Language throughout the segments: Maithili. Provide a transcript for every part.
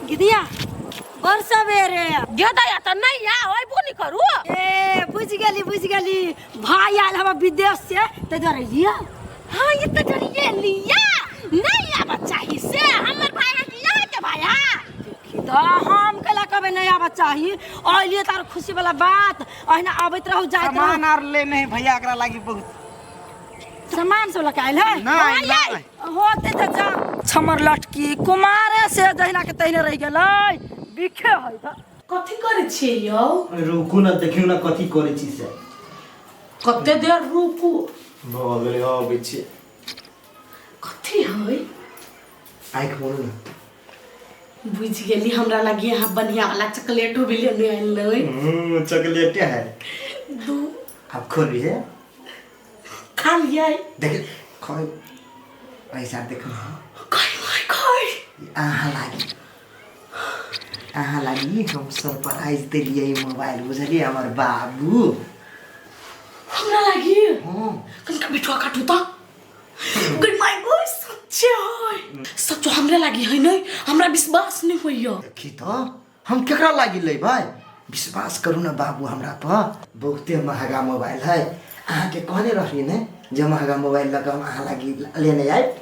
गिदिया बड़ सवेरे गेदया तऽ नहि आ अयबो नहि करू। ए, बुझि गेली, बुझि गेली। भाई आयल हम विदेश से, ताहि दुआरे लिया। हाँ, ये तऽ जरिए लिया नहीं आबऽ चाही से हमर भाई है कि यहाँ के भाई है? देखी तऽ हम कैला कहबै नहि आबऽ चाही? अलिए तऽ आर खुशी वाला बात, अहिना अबैत रहू, जाइत रहू। सामान आर ले नहीं भैया एकरा लागी बहुत सामान सब लऽ के आयल है। नहीं, नहीं। होते तऽ जा छमर लटकी कुमारे से जहिना के तहिने रहि गेलै, बिखे है तऽ। कथी करै छियै यौ? रुकू ने, देखियौ ने कथी करै छी से। कते देर रुकू? भऽ गेलै, अबै छी। कथी है? आँखि मोनू ने। बुझि गेली, हमरा लगी अहाँ बढ़िया वाला चॉकलेटो भी लेने आयल नै? चॉकलेटे है। दू। आब खोलबी है? खा लियै। देख, खोल ऐसा, देखो। खाइ खाइ खाइ। अहाँ लागी, अहाँ लागी हम सरप्राइज देलियै मोबाइल, बुझलियै हमर बाबू? हमरा लागी? हाँ। कनिका बिठुआ काटू तऽ। गई माय गई, सच्चे है? सच्चो हमरा लागी है? नहीं, हमरा विश्वास नहीं होइया। देखी तऽ, हम केकरा लागी लेबै? विश्वास करू ने बाबू हमरा पर, बहुते महगा मोबाइल है। अहाँके कहने रही ने जे महगा मोबाइल लऽ कऽ हम अहाँ लागी लेने आयब।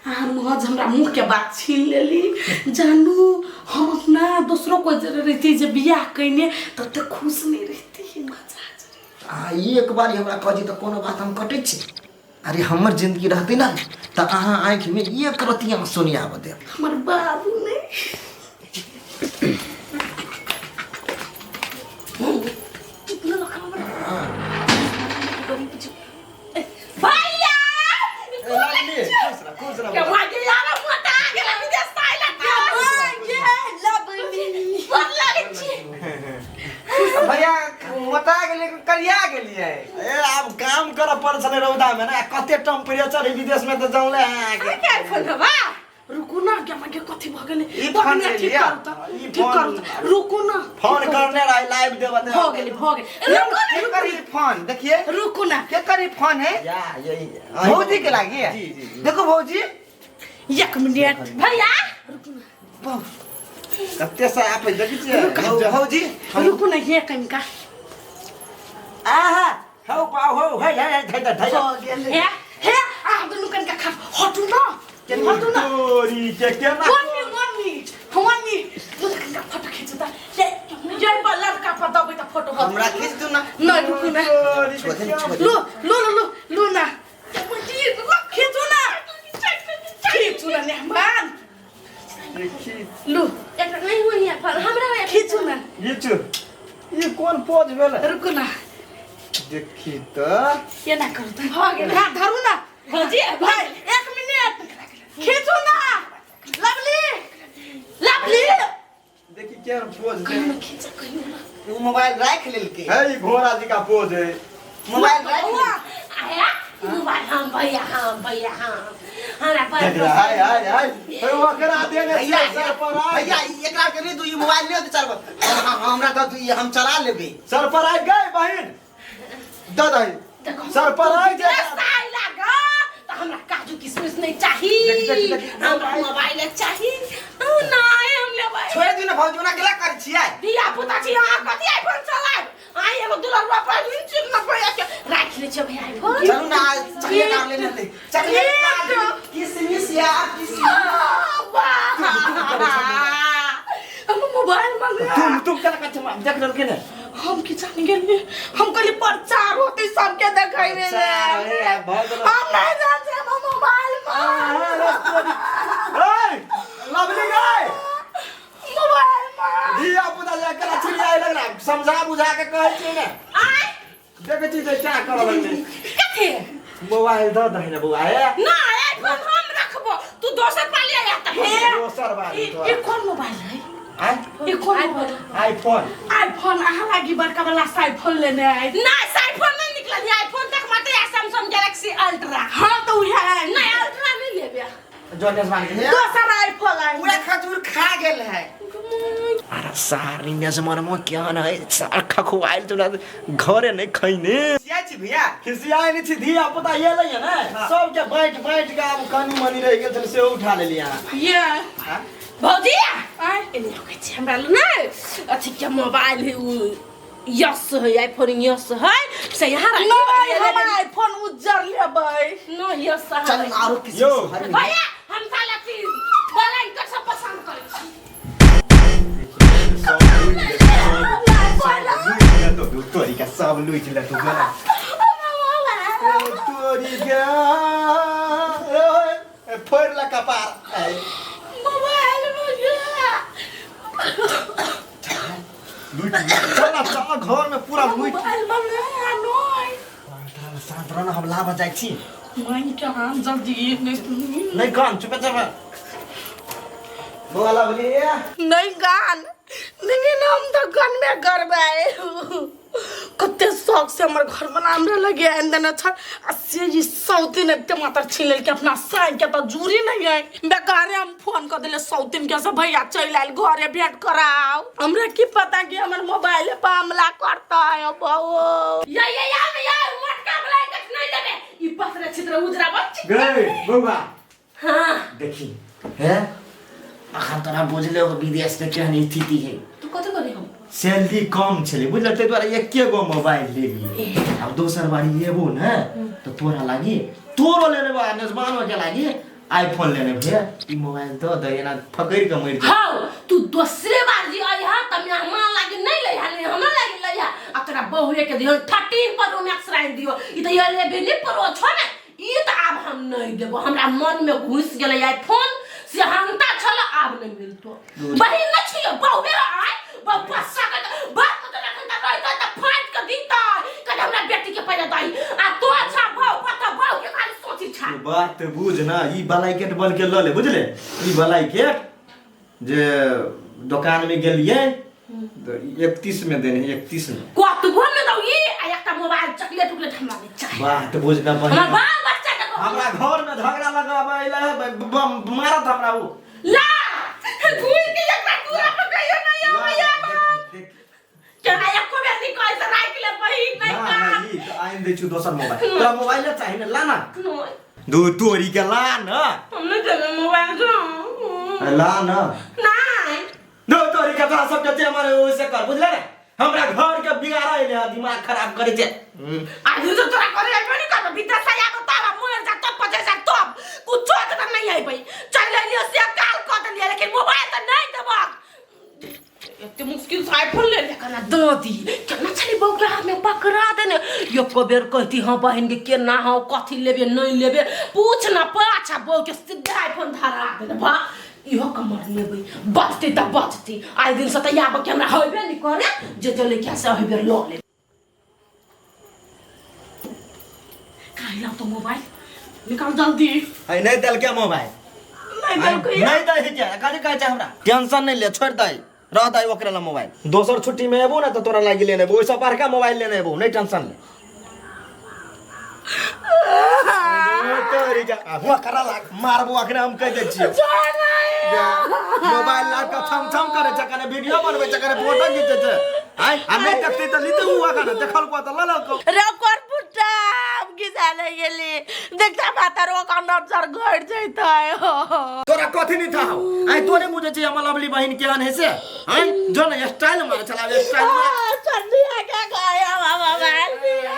अहाँ महज हमरा मुँह के बात छीन लेली। जानू, हम अपना दोसरो कोई जरे रहती जे बियाह कइने तते खुश नहीं रहती, मजा आ जरे। अहाँ एक बार हमरा कहै छी तऽ कोनो बात हम कटै छी? अरे, हमर जिंदगी रहतै ने तऽ अहाँ आँखिमे एक रत्ती आँसू नहि आबऽ देब। हमर बाबू ने भैया खुश रह। के भागे यार, मोटा गेला विदेश से आइला तऽ बड़ लागै छी। भैया मोटा गेलियै कि करिया गेलियै? ए, आब काम करऽ पड़ै छलै रौदामे ने, कते टेम्परेचर है विदेशमे तऽ जानले है अहाँके। के आईफोन हवा? रुकू ना, क्या मागे, कथी भऽ गेलै? ई बड़ फोन बढ़िया, ले ठीक लिअ। करू तऽ। ई ठीक करू फोन- तऽ, रुकू ना। फोन करने रहे, लाइव देबऽ दे। भऽ गेलै, भऽ गेलै, रुकू ना। के करी फोन देखिए। रुकू ना। के करी फोन है? या यही भौजी के लागी है? जी जी। देखो भौजी। एक मिनट। भैया। कते से आप देखै छियै। भौजी। रुकू ना, ये कनिका। आहा हौ पाउ हौ, है है है, धै धै। भऽ गेलै। हे। हे, आब दुनू कनिका खा, हटू ना, हटू ना। तोरी के केना। मम्मी, मम्मी, मम्मी, दुनू कनिका फोटो खींचू तऽ। ले, जय पर लड़का पर दबै तऽ फोटो होत। हमरा खींच दू ना। नहीं, रुकू ना। तोरी के केना। लो लो लो लो लो ना, खींचू ना, खींचू ना मेहमान। लो। एकरा नहीं होइया फोन, हमरा होइया। खींचू ना। घिचू, ई कोन पोज भेलै? रुकू ना। देखी तऽ। केना करू तऽ? भऽ गेल। हाथ धरू ना। भौजी। भाई, एक मिनट, खींचू ना। Lovely, lovely. देखी केहन पोज। कहियो ना खींच, कहियो ना। उ मोबाइल राख लेलकै। है, ई घोड़ा जी का पोज है। मोबाइल राख लेलकै। आया मोबाइल हम भैया, हम भैया, हम हमरा पर। देख रहा हाय हाय हाय, हे ओकरा देने भैया। छियै सरप्राइज। भैया, ई एकरा के नहीं दू, ई मोबाइल नहीं दू, चल हमरा दऽ दू, ई हम चला लेबै। सरप्राइज गई बहिन, दऽ दही सरप्राइज। आइला ग तऽ हमरा काजू किशमिश नहीं चाही। देख, देख, देख। हमरा मोबाइल चाही। नहीं, हम लेबै। छोड़ि दियौ ने भौजी, ओना केला करै छियै? धिया पुता छी अहाँ, कथी आईफोन चलायब? आइ एगो दुलरुआ पर इंच न पड़िया के राखि लै छियै भैया आईफोन। चलू ना, चॉकलेट आर लेने ले, चॉकलेट, काजू किशमिश यार, किशमिश। हम मोबाइल मंगा। तुम तुम केना कथी देख लेलकै ने? हम की जान गेलियै, हम कहली प्रचार होते, सबके देखेबै। प्रचार है, भऽ गेलै। हम नहीं जानते, हम मोबाइल मांग। ए लवली गई। मोबाइल मांग। धिया पुता जे केना चिड़िया लगला, समझा बुझा के कहै छियै ने। आइ। देखै छी जे क्या करऽ लगलै। कथी? मोबाइल दऽ दही ने बौआ हे। ना, आईफोन हम रखबो, तू दोसर पाली आया तऽ हे। दोसर बार। ई ई कौन मोबाइल है? आइ। ई कौन मोबाइल? आईफोन। आईफोन अहाँ लागी बड़का वाला आईफोन लेने आए। ना, आईफोन नहीं निकलल है, आईफोन तक मात्र सैमसंग गैलेक्सी अल्ट्रा। हाँ, तो उहे है। नहीं, अल्ट्रा नहीं लेबे। जोनेस मान के दोसर आईफोन आए। पूरा खजूर खा गेल है। अरे सारी नजमनमा केहन है सार खखुआइल तोरा घरे नहीं खैने। छियै। छी भैया? खिसियाइ नहि छी, धिया पुता एलै है ने, सबके बाँटि बाँटि के आब कनी मनी रहि गेल छलै सेहो उठा लेलियै अहाँ। ये भौजी आय एने कहै छी हमरा लग ने अथी के मोबाइल है, उ यस है, आईफोन यस है, से यहाँ राखि। नहीं, हम आईफोन उज्जर लेबै। नो यस है। चल आरो किसी यौ। भैया हम साला की ब्लैंकेट सब पसंद करै छी। सब लूटि लेतौ, सब लूटि लेतौ, तोरी के सब लूटि लेतौ गोरा। तोरी के ए, फोड़ि ले कपार। ए, मोबाइल मुझे लूटि ले। चल ना, चल घर में पूरा लूटि। मोबाइल मंगा नहीं। शांत रह ना, हम लाबऽ जाइ छी। माइन के हम जल्दी नहीं। नहि कान, चुपे चुपे बौआ लवली। नहीं गान लेकिन हम तो गन में करबै। कते शौक से हमर घर वाला हमरा लगे आनि देने छल आ से ई सौतीन एते मात्र छीन लेलकै अपना साइन के, तऽ जूरी नहीं है। बेकारे हम फोन कऽ देले सौतीन के से भैया चलि आयल घरे भेंट कराओ। हमरा की पता कि हमर मोबाइल पर हमला करतै बौ। या या या या मोटका ब्लैंकेट नहीं लेबे, ई पतरे छितरे उजरा बच्ची। गए बौआ। हां देखी हे, अखन तोरा बुझले हो विदेश के केहन स्थिति है। तू कथि करी हम? सैलरी कम छलै बुझल, ताहि दुआरे एके गो मोबाइल लेलियै। आब दोसर बारी एबो ने तऽ तोरा लागी तोरो ले लेबो आ नजमानो के लागी आईफोन लेने भैया। ई मोबाइल दऽ दे, एना फकड़ि के मरि जेतै। हाँ तू दूसरे बार जी अइहा त मेहमान लागी नहीं लइहा, नहीं हमरा लागी लइहा आ तोरा बहुए के दियो 13 प्रो मैक्स राखि दियो। ई त 11 प्रो छौ ने, ई त आब हम नहीं देबो। हमरा मन में घुस गेलै आईफोन से हमता छल, आब नहीं मिलतो। बहिन न छियो बहुए आय बप्पा सकत बाप तो रखन त रहितो त फाट के दीता कहे हमरा बेटी के पहिले दही आ तो अच्छा बहु पता बहु के खाली सोची छा। तू बात बुझ ना, ई ब्लैंकेट बन के लऽ ले बुझले। ई ब्लैंकेट जे दोकान में गेलियै तऽ 31 में देने, 31 में। कतबो में दौ ई आ एकटा मोबाइल चॉकलेट उकलेट हमरा नहीं चाही। बात बुझ ना बहिन। हमरा बाल बच्चा के हमरा घर में झगड़ा लगाबै अइलै है, मारत हमरा उ। ला घुर के एकरा दूरा पर कहियो नहीं आबैया। केना एको बेर नहीं कहै से राखि ले बहिन नहीं ना, काम। ना, ई तऽ आनि दै छियौ दोसर मोबाइल। तोरा मोबाइले चाही ने, ला ना। नहीं। दू तोरी के ला ना। हम नहीं देबै मोबाइल जो। अरे ला ना। नहीं। दू तोरी के तोरा सबके जे मन ओइसे कर बुझले ने। हमरा घर के बिगाड़ा अइले है, दिमाग खराब करे छै। आज तो तोरा करे आइबे नहीं करबे, विदेश से आबो तब मर जा तब पचे जा तब कुछो के तऽ नहीं आइबे। चल अइलियो से काल कऽ देलियै, लेकिन मोबाइल तऽ नहीं देबक। एते मुश्किल से आईफोन ले ले केना दऽ दी, केना छली बहू के हाथ में पकड़ा देने। एको बेर कहती हाँ बहिन के केना हौ कथी लेबे नहीं लेबे पूछ ना पाछा, बहू के सीधा आईफोन धरा देने। बा इहो कमर लेबै, बचती तऽ बचती। आइ दिन से तऽ आबऽ के हमरा होइबे नहीं करे, जे जे लेके से एहि बेर लऽ लेबै। कहाँ लाओ तो मोबाइल निकाल जल्दी। है नहीं देलकै मोबाइल। नहीं देलकै। नहीं दै है क्या? कथी कहै छै हमरा? टेंशन नहीं ले, छोड़ दै, रह दै ओकरे ला मोबाइल। दोसर छुट्टी में एबो ना तऽ तोरा लागी लेने एबो, ओहिसँ बड़का मोबाइल लेने एबो, नहीं टेंशन ले। तोरी के हुआ करा लाग मारबो अखने हम कहि दै छियौ। मोबाइल ला के छम छम करे छै, कने वीडियो बनबै छै, कने फोटो खींचै छै। आय आ नहीं देखतै तऽ लीतै हुआ कने देखल को तऽ लऽ ललको। रे कर पुट्टा हम घिसा ले गेली, देखता माता रो का नजर घट जैतै। तोरा कथी नहीं था हौ? आय तोरे बुझै छी हमर लवली बहिन केहन है से? आय जो ने स्टाइल मारे छला, स्टाइल मारे। संध्या के गया मोबाइल दिया।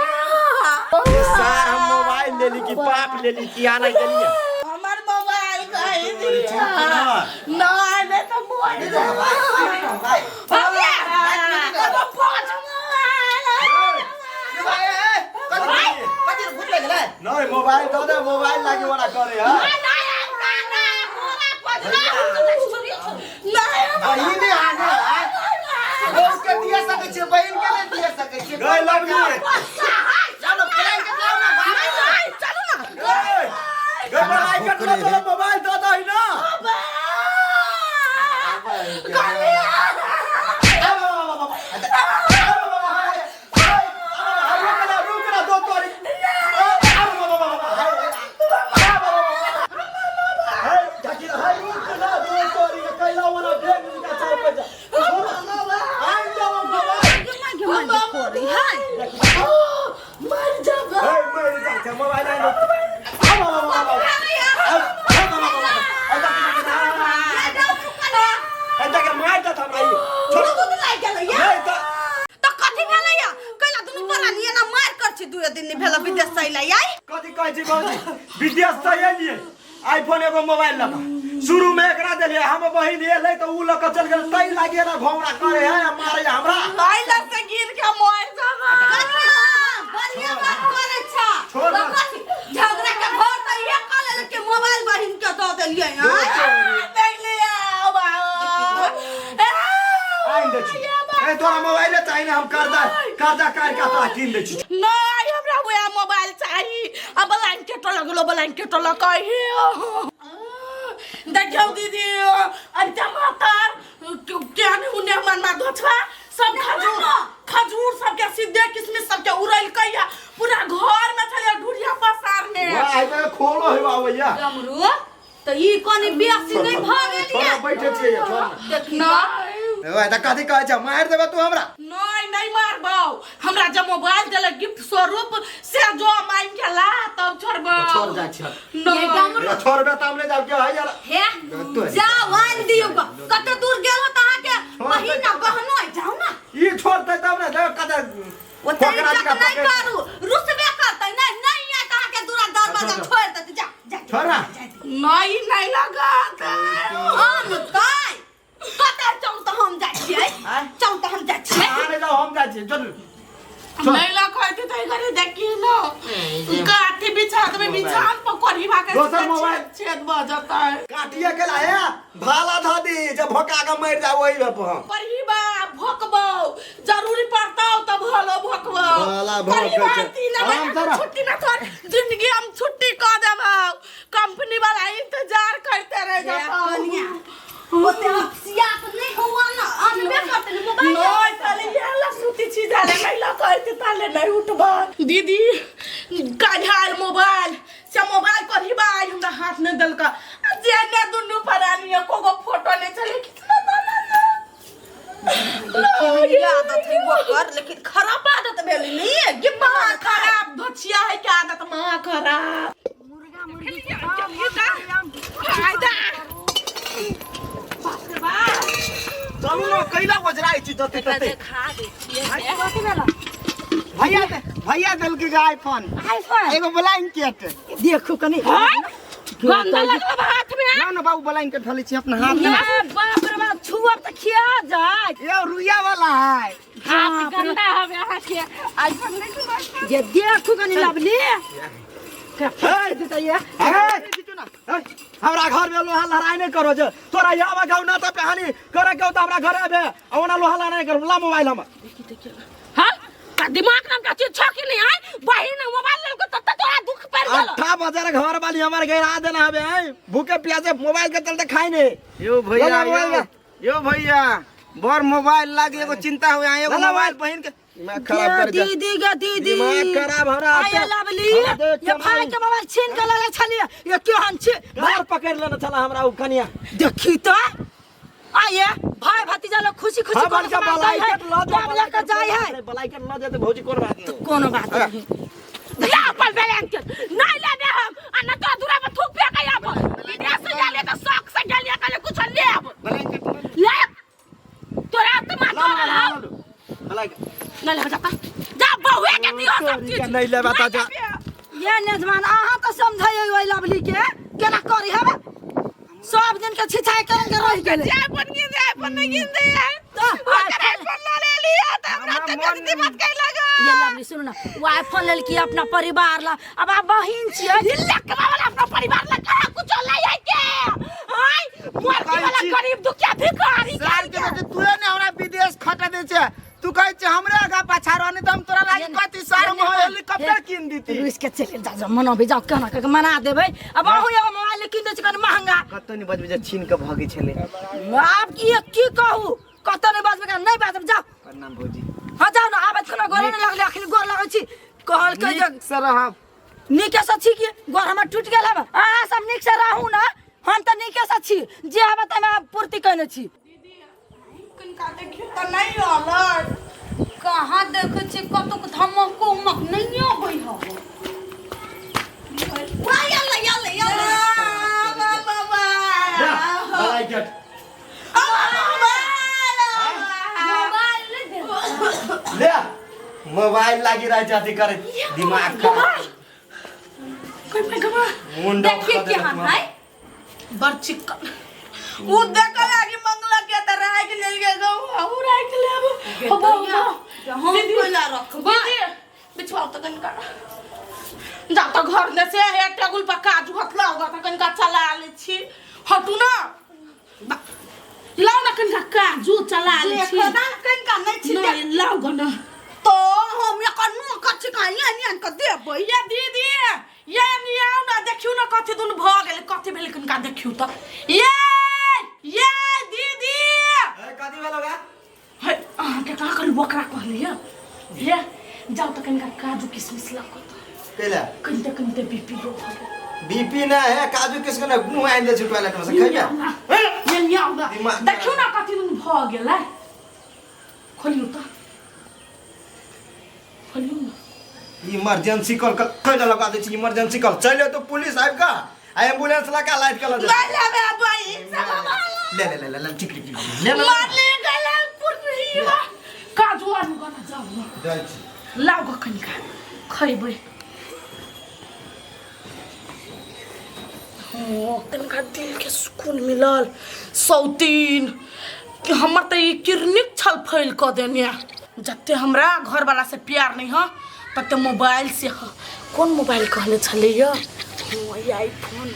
सार हम मोबाइल लेली कि पाप लेली कि आना गेलिए। हमर मोबाइल कहि दिया। नहीं नहीं तो मोबाइल भैया एगो पाँच कथी भूत लागि गेलै? नहीं मोबाइल दऽ दे, मोबाइल लागी ओना करे है। नहीं नहीं नहीं मोरा पजरा हम तो छोड़ी नहीं बहिन आगे बहू के दिया सकै छियै, बहिन के नहीं दिया सकै छियै। गए लवली। चलो ब्लैंकेट लाउ ना बाप। नहीं चलो ना। गए गए ब्लैंकेट ला चलो मोबाइल दऽ दही ना। रुक ना, दो तोरी। करे है। भौजी विदेश से एलियै आईफोन एगो मोबाइल लऽ शुरू में एकरा देलियै हम बहिन एलै तऽ उ लऽ कऽ चल गेल तै लागे ना घोंघरा करे है आ मारे है हमरा आइला से गिर के मोर जाबा कनिया बढ़िया बात करै छा छोड़ ना। झगड़ा के घर त ये कह लेल के मोबाइल बहिन के दऽ देलियै हैं देख लिया आनि दै छी ए तोरा मोबाइले चाही ने हम कर्जा कर्जा काटि कऽ तोरा कीन दै छी नहीं हमरा वह मोबाइल चाही आ ब्लैंकेट लगलो ब्लैंकेट लगे देखियौ दीदी अरे मातर क्या नहीं उन्हें मन मा धोछवा सब खजूर खजूर सबके सीधे किशमिश सबके उड़ल कैया पूरा घर में छले ढूढ़िया पसारने वाह आइ खोलो है बाबू भैया डमरू तऽ ई कनि बेसी नहि भऽ गेल छोड़ ये बैठे छियै छोड़ ना। देखी नहीं ए तऽ कथी कहै छै मारि देबै तू हमरा नहीं नहीं मारबौ हमरा जब मोबाइल देलक गिफ्ट स्वरूप से जो मांग के ला तब छोड़बौ छोड़ जाइ छियै नहीं ये डमरू छोड़बे तऽ हम नहि जाब के है यार हे जाओ आनि दियौ ग कते दूर गेल हो तऽ अहाँके बहिन आ बहनो जाउ ने ई छोड़तै तब ने देख कते ओते खोकरा इज्जत जकाँ नहि पकड़ि- करू रुसबे करतै नहि नहि आयत अहाँके दूरा दरवाजा छोड़, छोड़ि देतै जा जा छोड़ ना। नहीं नहीं लगत आनतै कतऽ चलू तऽ हम जाइ छियै आँय? चलू तऽ हम जाइ छियै अहाँ नहि जाउ हम जाइ छियै चलू नहीं लगत त घरे देखी न काठी बिछा देबै बिछान पर कोरी भागे दोसर मोबाइल। छेद भ जतै काटिए के ला हे भाला ध दी जब भोका के मरि जाब ओहि में हम करही बा भोकबौ जरूरी पड़तौ तब भलो भोकबौ भला भोकै करही बा छै। तीन आराम महीना से रह। छुट्टी ना तोर जिंदगी हम छुट्टी क देबौ कंपनी वाला इंतजार करते रह जातौ कनिया ओते अपसियात नहि हुआ न अनबे करतै ने मोबाइल नहीं ताले ये ला सूती छी जाले नहीं ला कहते ताले नहीं उठबा दीदी काल्हि आयल मोबाइल से मोबाइल करही बा आइ हमरा हाथ नहीं देलका आ जे ने दुनू प्राणी एको गो फोटो नहीं चले कितना दाना ई आदत है ओकर लेकिन खराब आदत भेलै नहीं ये गे माँ खराब धोचिया है के आदत माँ खराब मुर्गा मुर्गी फायदा चलू न कैला बजराइ छी जते तते खा दै छियै कथी भेल भैया भैया देलकै गे आईफोन आईफोन एगो ब्लैंकेट देखू कनि गंदा लगल हाथ में ना ना बाबू ब्लैंकेट धले छी अपना हाथ में ये बाप रे बाप छुअब तऽ खिया जाय ये रुइया वाला है हाथ गंदा हवे अहाँ के आईफोन नहीं सुना जे देखू कनि लवली ये हमरा घर में लोहा लड़ाई नहीं करो जे तोरा यहाँ गाँव ना तो हानि करे के तो हमरा घर आबे आ ओना लोहा लड़ाई करो ला मोबाइल हमर हां का दिमाग नाम का चीज छ कि नहीं आय बहिन मोबाइल लेलको तब तोरा दुख पड़ गेल अट्ठा बजार घर वाली हमर गैरा देना हबे आय भूखे प्यासे मोबाइल के चलते खाई नहीं यो भैया ला मोबाइल यो, यो भैया बड़ मोबाइल लागे एगो चिंता हुए एगो ला मोबाइल बहिन के दिमाग खराब कर दे दीदी गे दीदी दिमाग खराब हमरा आया लवली हमरा देख ये भाई के मोबाइल छीन के लगे छलिए ये केहन छी घर पकड़ लेने छला हमरा उ कनिया देखी तो आये भाई भतीजा लोग खुशी खुशी हाँ, कोनो बड़का सामान दै है बलाइकेट लऽ जाओ, तब लेके जाय है बलाइकेट लऽ जेतै भौजी कोन बात नहीं कोनो बात नहीं ला अपन ब्लैंकेट नहीं लेबे हम आ न तो दूरा पर थूक फेंक आब विदेश से गेलिए तो शौक से गेलिए कहले कुछ लेब ब्लैंकेट ले तोरा तो माथा ला रहौ ला बलाइकेट नहीं ले जाता जा बहुए के दियो सब चीज नहीं लेबा त जा ये नेजमान अहाँ तो समझाइयो ओहि लवली के केना करी हब सब दिन के छिछाई करन के रह गेलै जे अपन गिन दे अपन नहीं गिन दे तो ओकर आईफोन ला ले लिया त हमरा त बेइज्जती मत कहि लगा ये लवली सुनू ना वो आईफोन लेलकी अपना परिवार ला अब आप बहिन छियै लकवा वाला अपना परिवार ला कहाँ कुछ लाई है के आय मुर्गी वाला गरीब दुखिया भिखारी साल के बेटी तू ने हमरा विदेश खटा दे छे तू कहै छे हमरे आगा पाछा रह नहीं त हम तोरा लागी कथी सार में हेलीकॉप्टर कीन दीती रुस के चलि जा जा मनो भी जाओ केना के मना देबै अब अहूँ एगो मोबाइल कीन दै छी कनि महंगा कतौ नहीं बजबे जे छीन के भगे छले आब की की कहू कतौ नहि बाजबै नहि बाजब जाओ प्रणाम भौजी हाँ जाओ ना आबैत खाना गोर नहि लगलै अखन गोर लगै छी कहलकै जे नीक से रहब नीके से छी कि गोर हमर टूटि गेल हब अहाँ सब नीक से रहू ना हम तऽ नीके से छी जे हब ताहिमे पूर्ति कयने छी किनका देखियो त नहीं अलर कहाँ देखै छी कतौक धमको उमक नहि अबै हौ वाह यल्ला यल्ला यल्ला बाबा बलाइकेट मोबाइल नहि दे ले मोबाइल लागी रह जाती करे दिमाग खराब कोई मैं गवा मुंडो देखिए खा देलक केहन माँ। है बड़ चिकन उ देख लागी मंगला के त राख लेल के गौ उ राख लेब हो भैया, हम कोइला रखबै। दीदी बिछवाओ त कनका जा त घर ने से हे टेबुल पर काजू हथला होगा त कनका चला ले छी हटू ना लाओ ना कनका काजू चला ले छी देखो ना कनिका नहि छी नहीं लाओ गो ना तो हम एकर मुँह कथी का यान यान के देबै ये दीदी ये नियाउ ना देखियो ना कथी दुन भ गेल कथी भेल कनका देखियो त ये ये दीदी ए, कथी भेलो गा हे अहाँके कहाँ कहलू बकरा कहली ये ये जाओ त कनका काजू किशमिश लऽ कऽ कैला कनिते कनिते बीपी लो भऽ गेल बीपी ना है काजू किसको ना मुंह आइन दे छु टॉयलेट में से खइबे ये नियाउ ना दिमाग- देखियो ना कथी दुन भऽ गेलै खोलियो त खोलियो ना इमरजेंसी कॉल कैला लगा दे छी इमरजेंसी कॉल चले तो पुलिस आबि का आ एम्बुलेंस लगा लाइट के लगा नहीं लेबै अब ई सब ले ले ले ले ले ठीक ठीक ठीक, ले ले मार ले गला पुरही बा काजू आलू गना जाऊ ना जाइ छी लाउ गो कनिका खैबै हो कनिका दिलके सुकून मिलल सौतीन कि हमर तऽ ई किरनिक छल फैल कऽ देने जते हमरा घरवाला से प्यार नहीं ह तते मोबाइल से ह कोन मोबाइल कहने छलैया आईफोन।